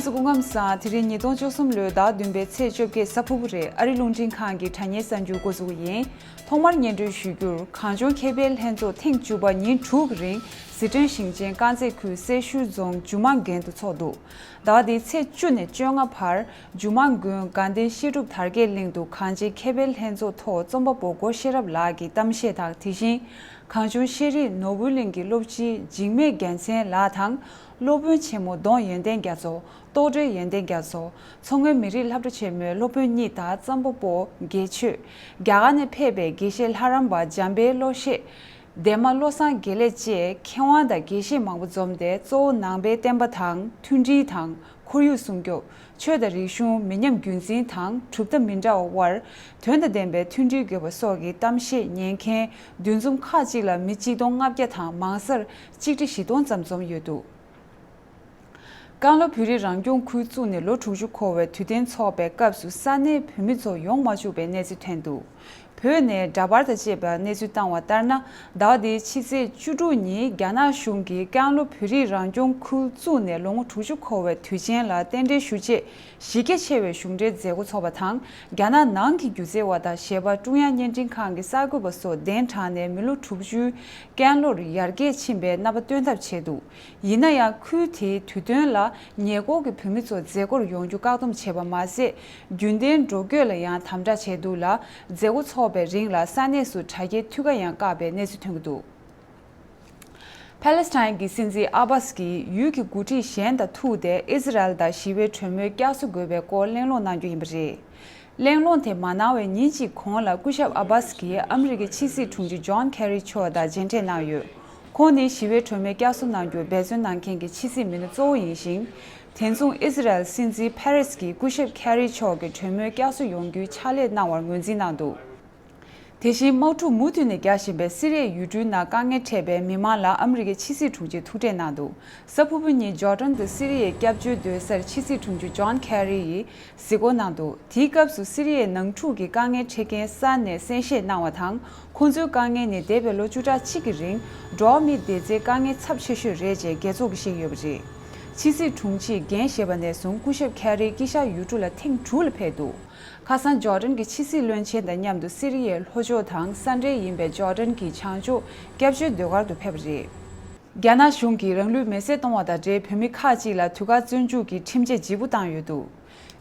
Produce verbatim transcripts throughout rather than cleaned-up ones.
སྐུ་ཁམས་བཟང་། དེ་རིང་ཉིས་སྟོང་བཅུ་གསུམ་ལོའི་ཟླ་བདུན་པའི་ཚེས་བཅོ་བརྒྱད་གཟའ་ཕུར་བུ་རེད། ཨ་རི་རླུང་འཕྲིན་ཁང་གི་དྲ་བརྙན་གསར་འགྱུར་འགོ་འཛུགས་ཡིན། ཐོག་མར་སྙན་སྒྲོན་ཞུ་རྒྱུར། གངས་ལྗོངས་ཁེ་ཕན་ལྷན་ཚོགས་ཐེངས་བཅུ་པ་ཉིན་དྲུག་གི་རིང་། ཟི་ཁྲོན་ཞིང་ཆེན་དཀར་མཛེས་ཁུལ་སེར་ཤུལ་རྫོང་ཇུ་མང་དགོན་དུ་འཚོགས་འདུག་ཟླ་བ་འདིའི་ཚེས་བཅུ་ནས་བཅོ་ལྔ་བར། ཇུ་མང་དགོན་དགའ་ལྡན་བཤད་སྒྲུབ་དར་རྒྱས་གླིང་དུ་གངས་ཅན་ཁེ་ཕན་ལྷན་ཚོགས་ཐོག་རྩོམ་པ་པོ་སྒོ་ཤེས་རབ་ལགས་ཀྱི་གཏམ་བཤད་དང་། དེ་བཞིན་གངས་ལྗོངས་ཤེས་རིག་ནོར་བུ་གླིང་གི་སློབ་སྤྱི་འཇིགས་མེད་རྒྱལ་མཚན་ལགས་དང་། སློབ་དཔོན་ཆེན་མོ་ལྡོང་ཡོན་ཏན་རྒྱ་མཚོ། རྟོགས་སྒྲོན་ཡོན་ཏན་རྒྱ་མཚོ། མཚོ་སྔོན་མི་རིགས་སློབ་གྲྭ་ཆེན་མོའི་སློབ་དཔོན་གཉིས་དང་། རྩོམ་པ་པོ་དགེ་ཆོས། རྒྱ་གར་ནས་ཕེབས་པའི་དགེ་བཤེས་ལྷ་རམས་པ་འཇམ་དཔལ་བློ་ཤེས། འདན་མ་བློ་བཟང་དགེ་ལེགས་བཅས་མཁས་དབང་དང་དགེ་བཤེས་མང་པོ་འཛོམས་ཏེ། གཙོ་བོ་ནང་པའི་བསྟན་པ་དང་མཐུན་སྒྲིལ་དང་ཁོར་ཡུག་སྲུང་སྐྱོབ། ཆོས་དང་རིག་གཞུང་མི་ཉམས་རྒྱུན་འཛིན་དང་གྲུབ་མཐའ་མི་འདྲ་བ་དབར། དོན་དང་ལྡན་པའི་མཐུན་སྒྲིལ་དགོས་པ་སོགས་ཀྱི་གཏམ་བཤད་ཉན་མཁན་འདུ་འཛོམས་ཁག་ཅིག་ལ་མི་གཅིག་སྟོང་ལྔ་བརྒྱ་དང་། མང་སར་གཅིག་ཁྲི་བཞི་སྟོང་ཙམ་འཛོམས་ཡོད་འདུག་ཀན་ལྷོ་བོད་རིགས་རང་སྐྱོང་ཁུལ་བཙུགས་ནས་ལོ་དྲུག་ཅུ་འཁོར་བའི་དུས་སྟོན་འཚོགས་པའི་སྐབས་སུ་ས་གནས་བོད་མི་ཚོ་ཡོང་མ་བཅུག་པའི་གནས་ཚུལ་ཐོན་འདུག་བོད་ནས་འདྲ་པར་དང་བཅས་པར་གནས་ཚུལ་བཏང་བ་ལྟར་ན། ཟླ་བ་འདིའི་ཕྱི་ཚེས་བཅུ་དྲུག་ཉིན་རྒྱ་ནག་གཞུང་གིས་ཀན་ལྷོ་བོད་རིགས་རང་སྐྱོང་ཁུལ་བཙུགས་ནས་ལོ་ངོ་དྲུག་ཅུ་འཁོར་བའི་དུས་ཆེན་ལ་རྟེན་འབྲེལ་ཞུ་ཆེད་གཞི་རྒྱ་ཆེ་བའི་གཞུང་འབྲེལ་མཛད་སྒོ་འཚོགས་པ་དང་། རྒྱ་ནག་ནང་གི་སྒྱུ་རྩལ་བ་དང་གཞས་པ། ཀྲུང་དབྱང་བརྙན་འཕྲིན་ཁང་གི་གསར་འགོད་པ་སོགས་གདན་དྲངས་ནས་མི་ལོ་དྲུག་ཅུའི་ཀན་ལྷོར་ཡར་རྒྱས་ཕྱིན་པའི་རྣམ་པ་སྟོན་ཐབས་བྱས་འདུག་ཡིན་ན་ཡང་། ཁུལ་དེའི་དུས་སྟོན་ལ་ཉེ་འཁོར་གྱི་བོད་མི་ཚོ་མཛད་སྒོར་ཡོང་རྒྱུ་བཀག་སྡོམ་བྱས་པ་མ་ཟད། རྒྱུན་ལྡན་འགྲོ་སྐྱོད་ལ་ཡང་དམ་དྲག་བྱས་འདུག་ལ། མཛད་སྒོ་འཚོགས་པའི་རིང་ལ་ས་གནས་སུ་དྲ་རྒྱའི་མཐུད་ཀ་ཡང་བཀག་པའི་གནས་ཚུལ་ཐོན་གྱི་འདུག་ཕཱ་ལེ་སི་ཐན་གྱི་སྲིད་འཛིན་ཨ་བྷ་སི་གིས་ཡུལ་གྱི་འགོ་ཁྲིད་གཞན་དང་ཐུག་སྟེ། ཨི་ཟི་རལ་དང་ཞི་བའི་གྲོས་མོལ་བསྐྱར་གསོ་དགོས་པའི་སྐོར་གླེང་སློང་གནང་རྒྱུ་ཡིན་པ་རེད། གླེང་སློང་དེ་མ་གནང་བའི་ཉིན་གཅིག་གོང་ལ། སྐུ་ཞབས་ཨ་བྷ་སི་གིས་ཨ་མི་རི་ཀའི་ཕྱི་སྲིད་དྲུང་ཆེ་ཇོན་ཁེ་རི་མཆོག་དང་མཇལ་འཕྲད་གནང་ཡོད། ཁོང་ནི་ཞི་བའི་གྲོས་མོལ་བསྐྱར་གསོ་གནང་རྒྱུར་འབད་བརྩོན་གནང་མཁན་གྱི་ཕྱི་སྲིད་མི་སྣ་གཙོ་བོ་ཡིན་ཞིང་། དེ་མཚུངས་ཨི་ཟི་རལ་སྲིད་འཛིན་ཕེ་རེས་ཀྱིས་སྐུ་ཞབས་ཁེ་རི་མཆོག་གི་གྲོས་མོལ་བསྐྱར་གསོ་ཡོང་རྒྱུའི་ཕྱག་ལས་གནང་བར་ངོས་འཛིན་གནང་འདུག་དེ་བཞིན། དམག་འཁྲུག་མུ་མཐུད་ནས་རྒྱག་བཞིན་པའི་སི་རི་ཡའི་ཡུལ་གྲུའི་ནང་དཀའ་ངལ་འཕྲད་པའི་མི་མང་ལ་ཨ་མི་རི་ཀའི་ཕྱི་སྲིད་དྲུང་ཆེས་ཐུག་འཕྲད་གནང་འདུག་གཟའ་ཕུར་བུ་ཉིན་ཇོར་ཌན་དུ་སི་རི་ཡའི་སྐྱབས་བཅོལ་སྡོད་སར་ཕྱི་སྲིད་དྲུང་ཆེ་ཇོན་ཁེ་རི་ཡིས་གཟིགས་སྐོར་གནང་འདུག་དེའི་སྐབས་སུ་སི་རི་ཡའི་ནང་འཁྲུག་གི་དཀའ་ངལ་འཕྲད་མཁན་ས་ནས་གསན་བཞེས་གནང་བ་དང་། ཁོང་ཚོའི་དཀའ་ངལ་ནི་འདས་པའི་ལོ་བཅུ་ཕྲག་གཅིག་གི་རིང་འགྲོ་བ་མིའི་བདེ་རྩའི་དཀའ་ངལ་ཚབས་ཆེ་ཤོས་རེད་ཅེས་རྒྱལ་ཚོགས་ཀྱིས་བཤད་ཡོད་པ་རེད། ཕྱི་སྲིད་དྲུང་ཆེས་འགན་བཞེས་པ་ནས་བཟུང་སྐུ་ཞབས་ཁེ་རི་དཀྱིལ་ཤར་ཡུལ་གྲུ་ལ་ཐེངས་དྲུག་ལ་ཕེབས་འདུག་ཁ་སང་ཇོར་ཌན་གྱི་ཕྱི་སྲིད་བློན་ཆེན་དང་མཉམ་དུ་སི་རི་ཡའི་ལྷོ་ཕྱོགས་དང་ས་འབྲེལ་ཡིན་པའི་ཇོར་ཌན་གྱི་བྱང་ཕྱོགས་སྐྱབས་བཅོལ་སྡོད་སྒར་དུ་ཕེབས་པ་རེད། རྒྱ་ནག་གཞུང་གིས་རང་ལུས་མེར་སྲེག་གཏོང་བ་དང་འབྲེལ་བོད་མི་ཁག་ཅིག་ལ་དུས་བཀག་བཙོན་འཇུག་གི་ཁྲིམས་ཆད་ལྗིད་པོ་བཏང་ཡོད་འདུག་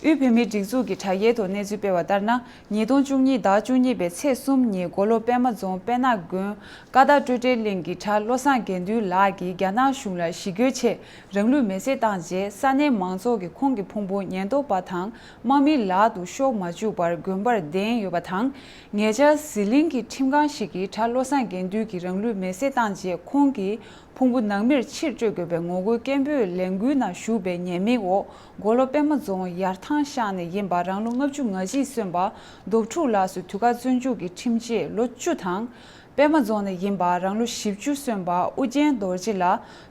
དབུས་བོད་མིའི་སྒྲིག་འཛུགས་ཀྱི་དྲ་རྒྱའི་ཐོག་གནས་ཚུལ་སྤེལ་བ་ལྟར་ན། ཉིས་སྟོང་བཅུ་གཉིས་ཟླ་བཅུ་གཉིས་པའི་ཚེས་གསུམ་ཉིན་མགོ་ལོག་པད་མ་རྫོང་དཔལ་ནག་དགོན་ཀ་དག་སྤྲོས་བྲལ་གླིང་གི་གྲྭ་བློ་བཟང་དགེ་འདུན་ལགས་ཀྱིས་རྒྱ་ནག་གཞུང་ལ་ཞི་རྒོལ་ཆེད་རང་ལུས་མེར་སྲེག་བཏང་རྗེས། ས་གནས་མང་ཚོགས་ཀྱིས་ཁོང་གི་ཕུང་པོ་ཉེན་རྟོག་པ་དང་དམག་མིའི་ལག་ཏུ་ཤོར་མ་བཅུག་པར་དགོན་པར་བསྡད་ཡོད་པ་དང་། ཉེ་ཆར་ཟི་ལིང་གི་ཁྲིམས་ཁང་ཞིག་གིས་གྲྭ་བློ་བཟང་དགེ་འདུན་གྱིས་རང་ལུས་མེར་སྲེག་བཏང་རྗེས་ཁོང་གི་ཕུང་པོ་ནང་མིར་ཕྱིར་སྤྲོད་དགོས་པའི་ངོ་རྒོལ་སྐད་འབོད་ལས་འགུལ་ནང་ཞུགས་པའི་ཉེས་མིང་འོག་མགོ་ལོག་པད་མ་རྫོང་ཡར་ཐང་ཤང་ནས་ཡིན་པ་རང་ལོ་ལྔ་བཅུ་ང་གཅིག་སོན་པ་རྡོ་ཕྲུག་ལགས་སུ་དུས་བཀག་བཙོན་འཇུག་གི་ཁྲིམས་ཆད་ལོ་བཅུ་དང་། པད་མ་རྫོང་ནས་ཡིན་པ་རང་ལོ་བཞི་བཅུ་སོན་པ་ཨུ་རྒྱན་རྡོ་རྗེ་ལ་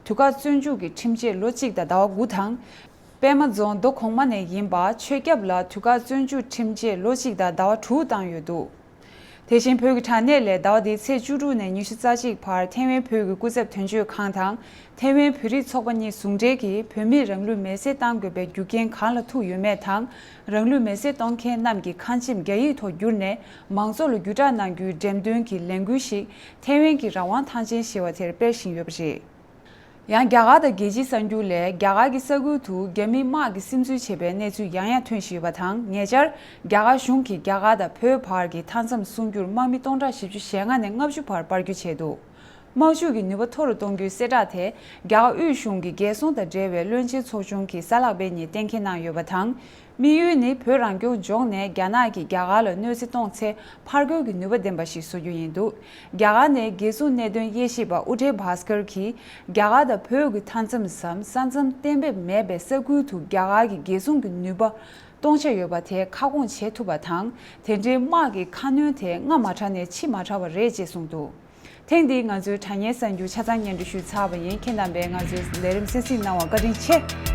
དུས་བཀག་བཙོན་འཇུག་གི་ཁྲིམས་ཆད་ལོ་གཅིག་དང་ཟླ་བ་དགུ་དང་། པད་མ་རྫོང་མདོ་གོང་མ་ནས་ཡིན་པ་ཆོས་སྐྱབས་ལ་དུས་བཀག་བཙོན་འཇུག་ཁྲིམས་ཆད་ལོ་གཅིག་དང་ཟླ་བ་དྲུག་བཏང་ཡོད་འདུག་དེ་བཞིན་བོད་ཀྱི་དྲ་གནས་ལས་ཟླ་བ་འདིའི་ཚེས་བཅུ་དྲུག་ནས་ཉི་ཤུ་རྩ་གཅིག་བར་ཐེ་ཝན་བོད་ཀྱི་སྐུ་ཚབ་དོན་གཅོད་ཁང་དང་། ཐེ་ཝན་བོད་རིགས་ཚོགས་པ་གཉིས་ཟུང་འབྲེལ་གྱིས་བོད་མིས་རང་ལུས་མེར་སྲེག་གཏང་དགོས་པའི་རྒྱུ་རྐྱེན་གང་ལ་ཐུག་ཡོད་མེད་དང་། རང་ལུས་མེར་སྲེག་གཏོང་མཁན་རྣམས་ཀྱི་ཁང་ཁྱིམ་རྒྱ་ཡིག་ཐོག་བསྒྱུར་ནས་མང་ཚོགས་ལ་བརྒྱུད་བསྒྲགས་གནང་རྒྱུའི་འགྲེམས་སྟོན་གྱི་ལས་འགུལ་ཞིག་ཐེ་ཝན་གྱི་རང་དབང་ཐང་ཆེན་ཞེས་པ་དེར་སྤེལ་བཞིན་ཡོད་པ་རེད། ཡང་རྒྱ་གར་དང་རྒྱལ་སྤྱིའི་གསར་འགྱུར་ལས། རྒྱ་གར་གྱི་ས་ཁུལ་དུ་རྒྱ་མིས་དམག་གི་སིམ་འཛུལ་བྱས་པའི་གནས་ཚུལ་ཡང་ཡང་ཐོན་བཞིན་ཡོད་པ་དང་། ཉེ་ཆར་རྒྱ་གར་གཞུང་གིས་རྒྱ་གར་དང་བོད་བར་གྱི་མཐའ་མཚམས་སྲུང་རྒྱུར་དམག་མི་སྟོང་ཕྲག་བཞི་བཅུ་ཞེ་ལྔ་ནས་ལྔ་བཅུ་བར་སྤར་རྒྱུ་བྱས་འདུག་དམག་ཇུས་ཀྱི་ནུས་པ་མཐོ་རུ་གཏོང་རྒྱུའི་གསལ་བསྒྲགས་དེ་རྒྱ་གར་དབུས་གཞུང་གི་རྒྱལ་སྲུང་དང་འབྲེལ་བའི་བློན་ཆེན་ཚོགས་ཆུང་གིས་གཟའ་ལྷག་པའི་ཉིན་གཏན་འཁེལ་གནང་ཡོད་པ་དང་། དམིགས་ཡུལ་ནི་བོད་རང་སྐྱོང་ལྗོངས་ནས་རྒྱ་ནག་གིས་རྒྱ་གར་ལ་གནོད་འཚེ་གཏོང་ཚེ་ཕར་རྒོལ་གྱི་ནུས་པ་ལྡན་པ་ཞིག་བཟོ་རྒྱུ་ཡིན་འདུག་རྒྱ་གར་ནས་རྒྱལ་སྲུང་གནད་དོན་དབྱེ་ཞིབ་པ་ཨུ་ཏེ་བྷ་སྐར་གྱིས། རྒྱ་གར་དང་བོད་ཀྱི་མཐའ་མཚམས་སམ་ས་མཚམས་གཏན་འབེབས་མེད་པའི་ས་ཁུལ་དུ་རྒྱ་གར་གྱི་རྒྱལ་སྲུང་གི་ནུས་པ་གཏོང་འཆར་ཡོད་པ་དེ་ཁ་སྐོང་བྱེད་ཐུབ་པ་དང་། དེ་འདྲའི་དམག་གི་ཁ་སྣོན་དེ་སྔ་མ་དྲགས་ནས་ཕྱི་མ་དྲགས་པ་རེད་ཅེས་གསུངས་འདུག་ཐེངས་འདིའི་ང་ཚོའི་དྲ་བརྙན་གསར་འགྱུར་ཆ་ཚང་སྙན་སྒྲོན་ཞུས་ཚར་བ་ཡིན། ཁྱེད་རྣམ་པས་ང་ཚོའི་ལས་རིམ་གསན་གཟིགས་གནང་བར་བཀའ་དྲིན་ཆེ།